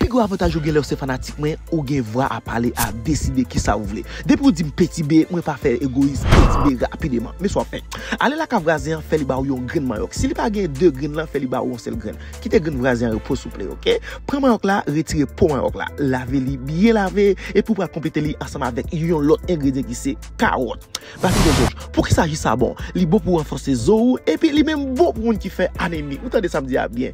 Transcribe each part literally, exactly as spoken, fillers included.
Gwo avantaj ou gen lè w se fanatik mwen, ou gen vwa a pale, a deside kisa ou vle. Depi ou di m Petit B, mwen pa fè egoyis, Petit B rapideman. Men sa w ap fè. Ale lakay vwazen an, fè li ba ou yon grenn manyòk. Si li pa gen de grenn lan, fè li ba ou yon sèl grenn. Kite grenn vwazen an repo souple, oke? Pran manyòk la, retire po manyòk la. Lave li byen lave, epi ou pral konplete li ansanm avèk yon lòt engredyan ki se kawòt. Baton de Jòj, poukisa ji sa bon? Li bon pou ranfòse zo ou, epi li menm bon pou moun ki fè anemi. Ou tande sa m di a byen.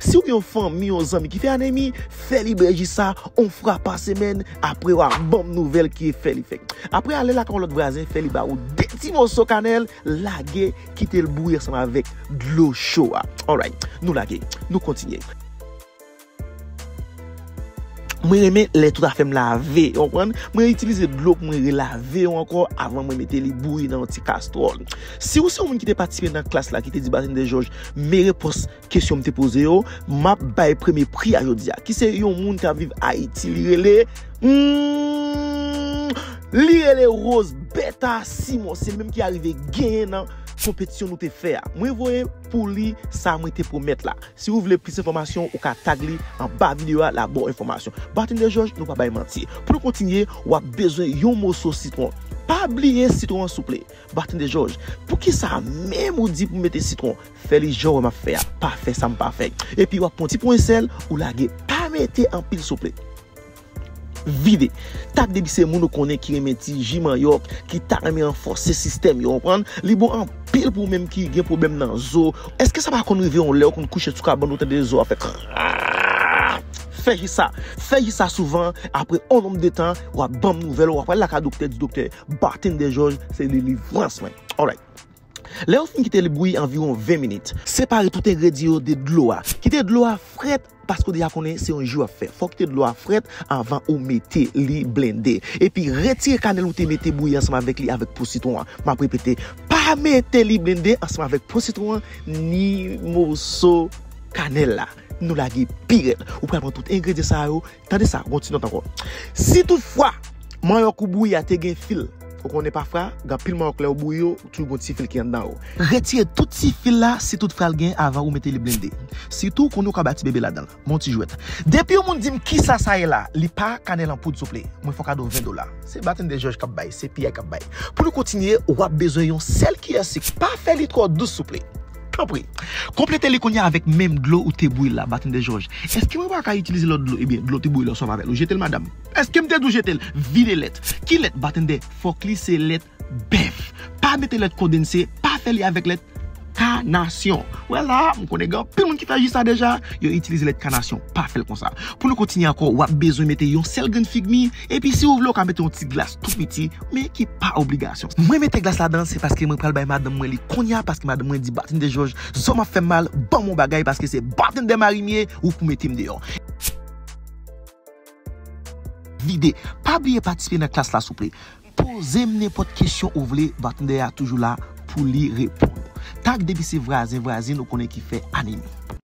Si w gen yon fanmi, yon zanmi ki fè anemi, fè li bwè ji sa yon fwa pa semèn, apre w a ban m nouvèl ki efè li fè. Apre ale lakay yon lòt vwazen, fè li ba ou de ti moso kanèl, lage, kite l bouyi ansanm avèk dlo cho a. Alright, nou lage, nou kontinye. Mwen renmen lè tout afè m lave, w konprann? Mwen itilize dlo pou mwen relave yo ankò avan mwen mete li bouyi nan yon ti kastwòl. Si w se yon moun ki te patisipe nan klas la, ki te di Baton de Jòj, men repons kesyon m te poze yo, m ap bay premye pri a jodi a, ki se yon moun k ap viv Ayiti, li rele, hmm, li rele Rose Beta Simon, se li menm ki arive genyen nan konpetisyon nou te fè a. Mwen voye pou li sa mwen te pwomèt la. Si w vle plis enfòmasyon, ou ka tag li anba videyo a, l ap ba w enfòmasyon. Baton de Jòj, nou pa bay manti. Pou nou kontinye, w ap bezwen yon moso sitwon. Pa bliye sitwon an souple. Baton de Jòj, poukisa menm ou di pou mete sitwon? Fè li jan w wè m ap fè a. Pa fè sa m pa fè. Epi w ap pran ti ponyen sèl, ou lage. Pa mete anpil souple. Vide. Tak depi se moun ou konnen ki renmen ti ji manyòk, ki ta renmen ranfòse sistèm yo, w konprann? Li bon anpil pou ou menm ki gen pwoblèm nan zo. Èske sa pa konn rive yon lè ou konn kouche sou kabann ou tande zo a fè krak? Fè ji sa. Fè ji sa souvan, apre yon nonb de tan, w ap ban m nouvèl, w ap al lakay doktè, di doktè, Baton de Jòj, se delivrans mwen. Alright. Lè w fin kite li bouyi anviwon ven minit, separe tout engredyan yo de dlo a. Kite dlo a frèt paske w deja konnen se yon ji w ap fè. Fò w kite dlo a frèt anvan ou mete li blende. Epi retire kanèl ou te mete bouyi ansanm avèk li avèk po sitwon an. M ap repete, pa mete li blende ansanm avèk po sitwon an ni moso kanèl la. Nou lage pi rèd. Ou pral pran tout engredyan sa yo. Tande sa, gon ti nòt ankò. Si toutfwa manyòk ou bouyi a te gen fil, ou konnen pafwa, gen anpil manyòk lè ou bouyi yo, toujou gon ti fil ki anndan yo. Retire tout ti fil la, si toutfwa l gen, avan ou mete li blende. Sitou kounye ou ka ba ti bebe ladan l. Bon ti jwèt. Depi yon moun di m kisa sa ye la, li pa kanèl an poud souple. Mwen fè w kado ven dola. Se Baton de Jòj k ap bay, se piyay k ap bay. Pou nou kontinye, w ap bezwen yon sèl kiyè sik. Pa fè li twò dous souple. Tanpri. Konplete li kounye a avèk menm dlo ou te bouyi la, Baton de Jòj. Èske mwen pa ka itilize lòt dlo? Ebyen, dlo te bouyi la, w sòm avè l. Ou jete l, madanm. Èske m te di w jete l? Vide lèt. Ki lèt, Baton de? Fòk li se lèt bèf. Pa mete lèt kondanse, pa fè li avèk lèt kanasyon. Wè la, m konnen gen anpil moun ki fè ji sa deja, yo itilize lèt kanasyon. Pa fè l konsa. Pou nou kontinye ankò, w ap bezwen mete yon sèl grenn fig mi, epi si w vle, w ka mete yon ti glas tou piti, men ki pa obligasyon. Mwen mete glas ladan, se paske mwen pral bay madanm mwen li kounye a, paske madanm mwen di, Baton de Jòj, zo m ap fè m mal, ban m yon bagay, paske se Baton de mari m ye, ou pou mete m deyò. Vide. Pa bliye patisipe nan klas la, souple. Poze m nenpòt kesyon ou vle, Baton de a toujou la pou li reponn ou. Tak depi se vwazen, vwazin, ou konnen ki fè anemi.